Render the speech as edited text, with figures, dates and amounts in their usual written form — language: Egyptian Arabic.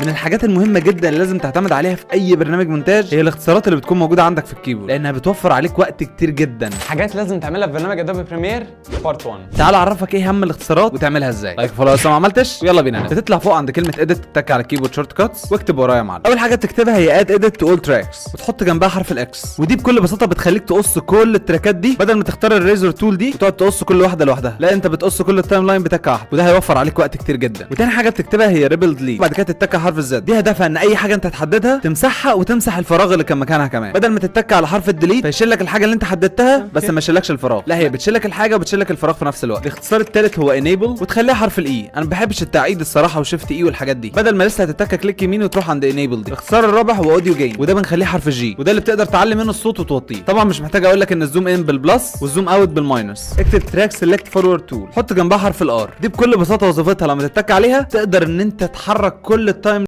من الحاجات المهمة جدا اللي لازم تعتمد عليها في اي برنامج مونتاج هي الاختصارات اللي بتكون موجودة عندك في ال keyboard، لانها بتوفر عليك وقت كتير جدا. حاجات لازم تعملها في برنامج Adobe Premiere part 1. تعال اعرفك ايه اهم الاختصارات وتعملها ازاي. like، follow لسه ما عملتش، يلا بينا نبدا. بتطلع فوق عند كلمة edit، تتك على keyboard shortcuts واكتب ورايا يا معلم. اول حاجة بتكتبها هي add edit to all tracks وتحط جنبها حرف ال X، ودي بكل بساطة بتخليك تقص كل التراكات دي بدل ما تختار ال razor tool دي وتقعد تقص كل واحدة لوحدها. لا، انت بتقص كل ال timeline بتكه واحده، وده هيوفر عليك وقت كتير جدا. وتاني حاجة بتكتبها هي ripple delete، بعد كده تتك حرف ال Z. دي هدفها ان اي حاجة انت تحددها تمسحها وتمسح الفراغ اللي كان مكانها كمان، بدل ما تتك على حرف ال delete فيشيل لك الحاجة اللي انت حددتها بس ما يشيلكش الفراغ. لا، هي بتشيلك الحاجة وبتشيلك الفراغ في نفس الوقت. الاختصار الثالث هو enable وتخليها حرف ال E. انا ما بحبش التعقيد الصراحة و shift E والحاجات دي، بدل ما لسه هتتك click يمين وتروح عند enable دي. الاختصار الرابع هو audio gain، وده بنخليه حرف ال G، وده اللي بتقدر تعلي منه الصوت وتوطيه. طبعا مش محتاج اقول لك ان ال zoom in بال plus وال zoom out بال minus. اكتب track select forward tool، حط جنبها حرف ال R. دي بكل بساطة وظيفتها لما تتك عليها تقدر ان انت تحرك كل ال timeline